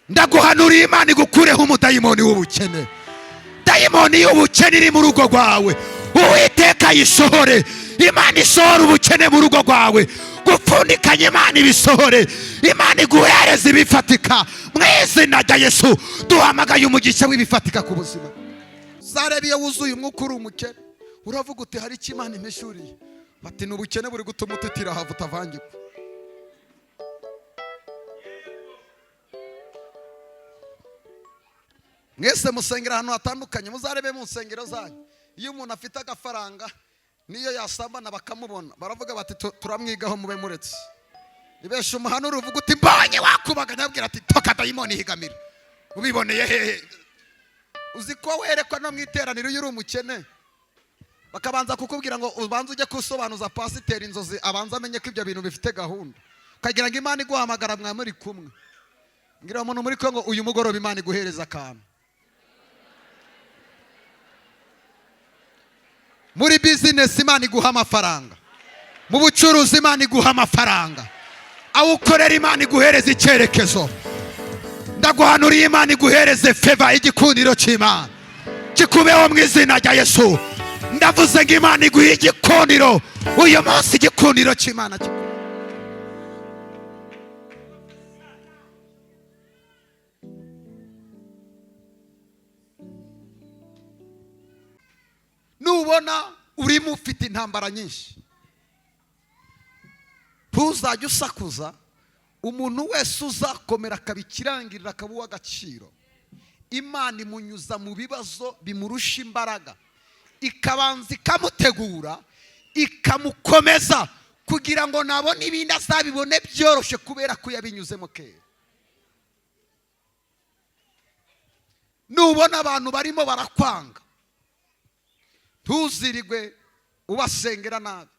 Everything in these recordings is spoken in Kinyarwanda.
Ndaguhanuriye, Imana igukureho umudayimoni w'ubukene. Dayimoni y'ubukene iri mu rugo rwawe, Uwiteka ayisohore. Imana isohore ubukene mu rugo rwawe. Gupfundikanya, Imana ibisohore. Imana iguhereze ibifatika mu izina rya Yesu. Duhamagaye umugisha w'ibifatika ku buzima. Zareba, iyo wuzuye umwuka uri umukene, uravuga uti: "Hari icyo Imana impishuriye." Bati: "Ni ubukene buri gutuma utitira hava utavangirwa." Mwese musengera ahantu hatandukanye, muzarebe mu nsengero zanyu, iyo umuntu afite agafaranga, niyo yasambana bakamubona, baravuga bati: "Turamwigaho, mube muretse." Ibesha umuhanura, uvuga uti: "Mbonye wakubaganya." Abwira ati: "Toka dayimoni, higamira ubiboneye hehe?" Uzi ko werekwa no mu iteraniro, iyo uri umukene, bakabanza kukubwira ngo ubanze ujye gusobanuza pasiteri inzozi, abanza amenye ko ibyo bintu bifite gahunda, ukagira ngo Imana iguhamagara mwa muri kumwe. Mbwira umuntu muri kumwe ngo: "Uyu mugoroba Imana iguhereza akantu muri bizinesi, Imana iguha amafaranga mu bucuruzi, Imana iguha amafaranga aho ukorera, Imana iguhereza icyerekezo." Ndaguhanuriye, Imana iguhereze favor, igikundiro cy'Imana kikubeho mu izina rya Yesu. Ndavuze ngo Imana iguhe igikundiro uyu munsi, igikundiro cy'Imana kikubeho. Nubona urimo ufite intambara nyinshi, ntuzajye usakuza. Umuntu wese uzakomera akaba ikirangirira, akaba uw'agaciro, Imana imunyuza mu bibazo bimurusha imbaraga, ikabanza ikamutegura, ikamukomeza, kugira ngo nabone ibindi azabibone byoroshye, kubera ko yabinyuzemo kera. Nubona abantu barimo barakwanga, ntuzirirwe ubasengera nabi.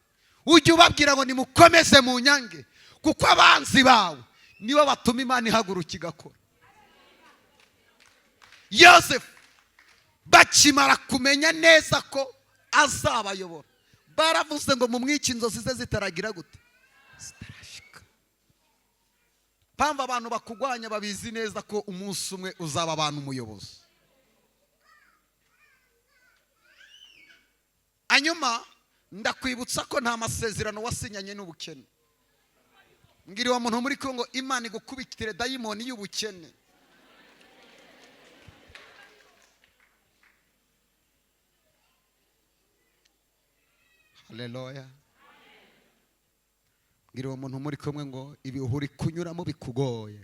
Ujye ubabwira ngo: "Nimukomeze mu nyange," kuko abanzi bawe nibo batuma Imana ihaguruka igakora. Yosefu bakimara kumenya neza ko azabayobora, baravuze ngo: "Mumwice inzozi ze zitaragira gute? Zitarashika." Mpamvu abantu bakugwanya, babizi neza ko umunsi umwe uzaba abantu umuyobozi. Hanyuma ndakwibutsa ko nta masezerano wasinyanye n'ubukene. Mbwira uwo muntu muri kumwe ngo: "Imana igukubitire dayimoni y'ubukene." Haleluya! Mbwira uwo muntu muri kumwe ngo: "Ibihe uri kunyuramo bikugoye,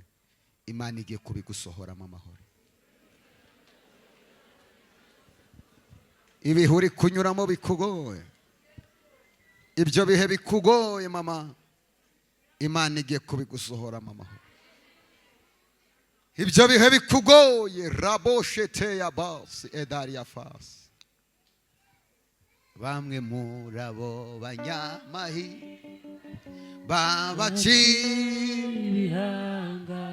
Imana igiye kubigusohoramo amahoro." Ibihe uri kunyuramo bikugoye, ibyo bihe bikugoye mama, Imana igiye kubigusohoramo amahoro. Ibyo bihe bikugoye, raboshete ya basi edariya fasi. Bamwe muri abo banyamahi babaciye ibihanga,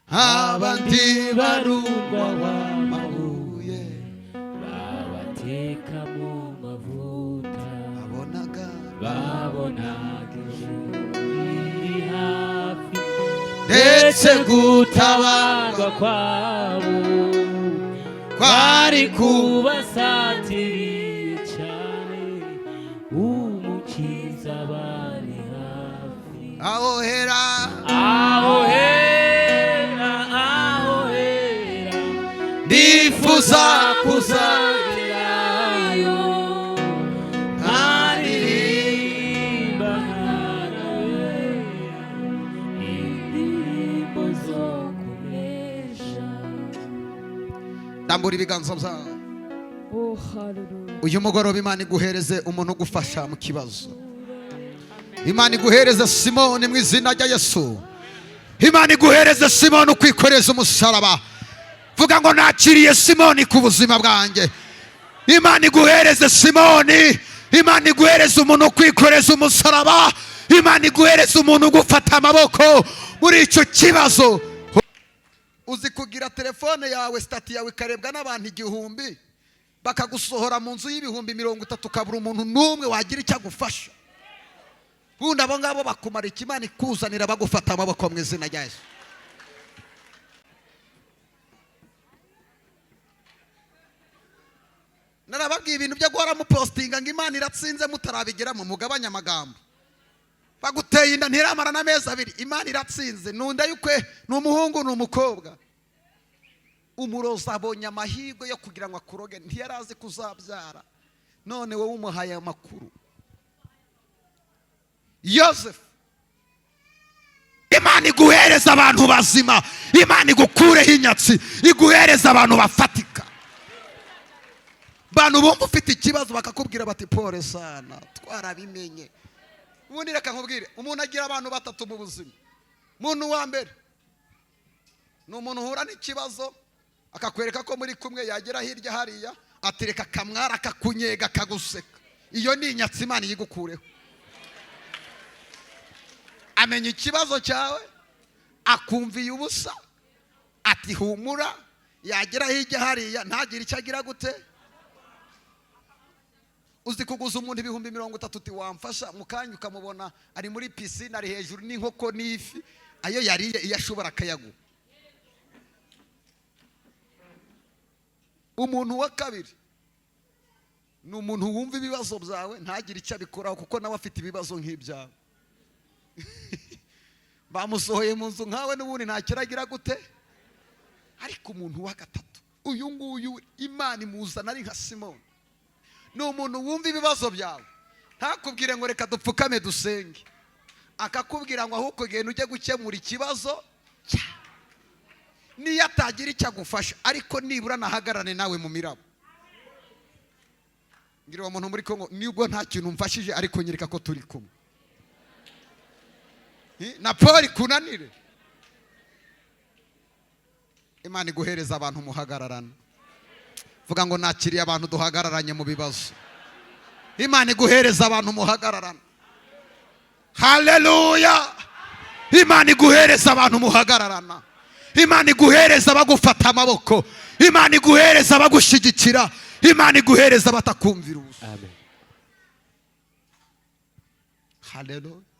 abandi barundwa amabuye, babateka mu mavuta, babonaga babonaga ijuru riri hafi, ndetse ndetse gutabarwa gutabarwa kwabo kwari kwari ku kubasatiriye cyane. Umukiza bari hafi. Aho hera, aho hera, aho hera, ndifuza kuzagerayo, nkaririmba nawe indirimbo zo kunesha. Ndambura ibiganza byawe. Oh, hallelujah. Uyu mugoroba Imana iguhereze umuntu ugufasha mu kibazo. Imana iguhereze Simoni mu izina rya Yesu. Imana iguhereze Simoni ukwikoreza umusaraba. Vuga ngo: "Nakiriye Simoni ku buzima bwanjye." Imana iguhereze Simoni. Imana iguhereze umuntu ukwikoreza umusaraba. Imana iguhereze umuntu ugufata amaboko muri icyo kibazo. Uzi kugira telefone yawe, status yawe ikarebwa n'abantu 1000, bakagusohora mu nzu y'ibihumbi 30, ukabura umuntu n'umwe wagira icyo agufasha? Bundi abo ngabo bakumara. Imana ikuzanira bagufata amaboko mu izina rya Yesu. Narababwiye ibintu byo guhora mupostinga ngo Imana iratsinze mutarabigeramo, mugabanya amagambo. Baguteye inda ntiramara n'amezi 2, Imana iratsinze. Nunda yukwe ni umuhungu ni umukobwa. Umurozi abonye amahirwe yo kugira ngo akuroge, ntiyarazi kuzabyara, none wowe umuhaye amakuru. Yosefu, Imana iguhereza abantu bazima, Imana igukureho inyatsi, iguhereza abantu bafatika. Bantu bumva ufite ikibazo bakakubwira bati pole sana, twarabimenye. Ubundi reka nkubwire, umuntu agira abantu batatu mu buzima. Umuntu wa mbere ni umuntu uhura n'ikibazo akakwereka ko muri kumwe, yagera hirya hariya atereka akamwara akakunyega akaguseka. Iyo ni inyatsi, Imana iyigukureho. Amenya ikibazo cyawe akumviye ubusa, ati humura, yagera hirya hariya ntagire icyo agira gute. Uzi kuguza umuntu 30,000 uti wamfasha, mu kanya ukamubona ari muri pisine, ari hejuru n'inkoko n'ifi, ayo yariye iyo ashobora akayaguha. Umuntu wa kabiri ni umuntu wumva ibibazo byawe ntagire icyo abikoraho, kuko nawe afite ibibazo nk'ibyawe. Bamusohoye mu nzu nkawe n'ubundi ntakiragira gute. Ariko umuntu wa gatatu, uyu nguyu Imana imuzana ari nka Simoni, ni umuntu wumva ibibazo byawe ntakubwire ngo reka dupfukame dusenge, akakubwira ngo ahubwo genda ujye gukemura ikibazo cyawe. Niyo atagira icyo agufasha, ariko nibura nahagarane nawe mu mirabo. Ngira uwo muntu muri Kongo, nubwo nta kintu mfashije ariko nyereka ko turi kumwe. Na Paul kunanire. Imana iguhereza abantu muhagararana. Vuga ngo nakiriye abantu duhagararanye mu bibazo. Imana iguhereza abantu muhagararana. Haleluya. Imana iguhereza abantu muhagararana. Imana iguhereza bagufata amaboko. Imana iguhereza bagushyigikira. Imana iguhereza batakumvira ubusa. Amen. Haleluya.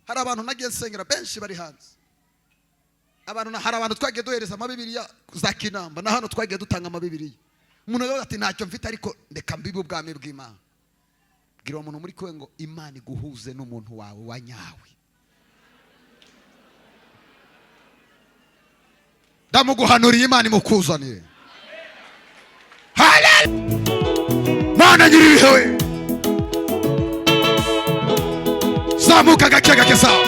Hari abantu nagiye nsengera benshi bari hanze. Abantu hari abantu twagiye duhereza amabibiriya za kinamba, na hano twagiye dutanga amabibiriya. Umuntu aravuga ati ntacyo mfite ariko ndeka mbibe ubwami bw'Imana. Bwira umuntu muri kwe ngo Imana iguhuze n'umuntu wawe wa nyawe. Ndamuguhanuriye, Imana imukuzanire. Haleluya. Mana nyiribihe we. Zamuka gake gake sawa.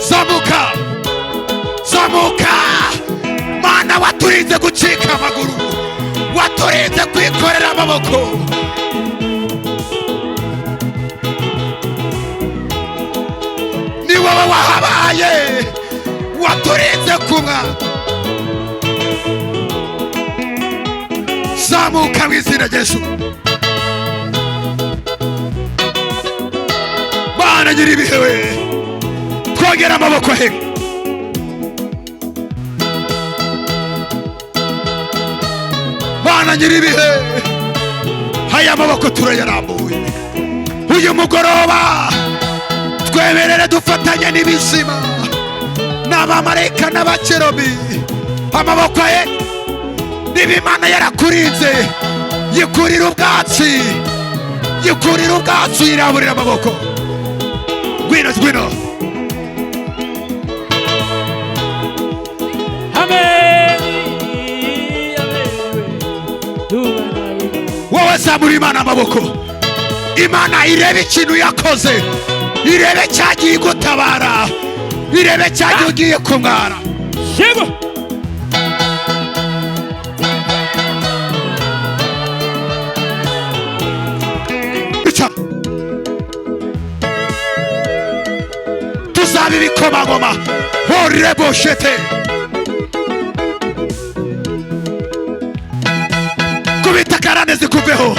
Zamuka. Zamuka. Mana waturinze gucika amaguru, waturinze kwikorera amaboko. Ni wowe wahabaye, waturinze kumwa. Zamuka mu izina rya Yesu. Mana nyiribihe we, twongera amaboko he. Mana nyiribihe, haya amaboko turayarambuye. Uyu mugoroba twemerere dufatanye n'ibizima n'abamarayika n'abakerubi. Amaboko ye, niba Imana yarakurinze, yikurira ubwatsi, yikurira ubwatsi, iraburira amaboko. Ngwino, ngwino. Amen. Amen. Wowe zamura Imana amaboko. Imana irebe ikintu yakoze, irebe cyagiye igutabara, irebe cyagiye ugiye kumwara. Yego. Tuzaba ibikomangoma. Horeboshete. Kubita karande zikuveho,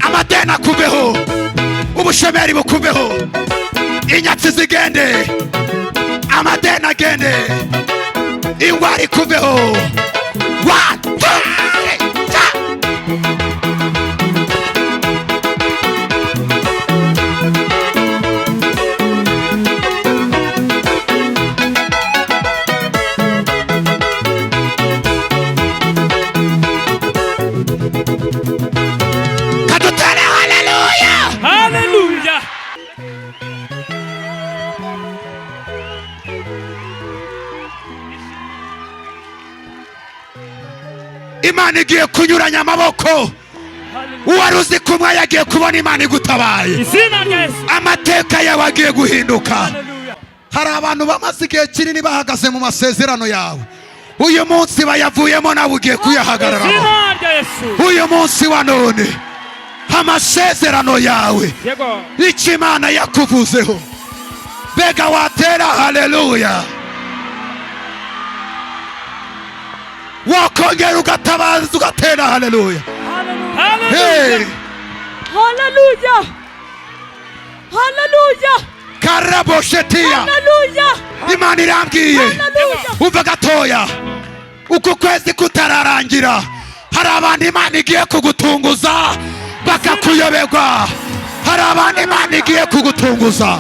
amadeni akuveho, ubushomeri bukuveho, inyatsi zigende, amadeni agende, ingwara ikuveho. 1 2 3 4. Imana igiye kunyuranya amaboko. Uwari uzi kumwe yagiye kubona Imana igutabaye. Izina rya Yesu. Amateka yawe agiye guhinduka. Haleluya. Hari abantu bamaze igihe kinini bahagaze mu masezerano yawe, uyu munsi bayavuyemo, nawe ugiye kuyahagararamo. Izina rya Yesu. Uyu munsi wa none amasezerano yawe, Yego. icyo Imana yakuvuzeho, mbega watera haleluya, wakongera ugatabaza, ugatera haleluya. Haleluya. Hey! Haleluya. Haleluya. Karaboshetiya. Haleluya. Imana irambwiye. Haleluya. Umva gatoya, uku kwezi kutararangira hari abantu Imana igiye kugutunguza bakakuyoberwa. Hari abantu Imana igiye kugutunguza.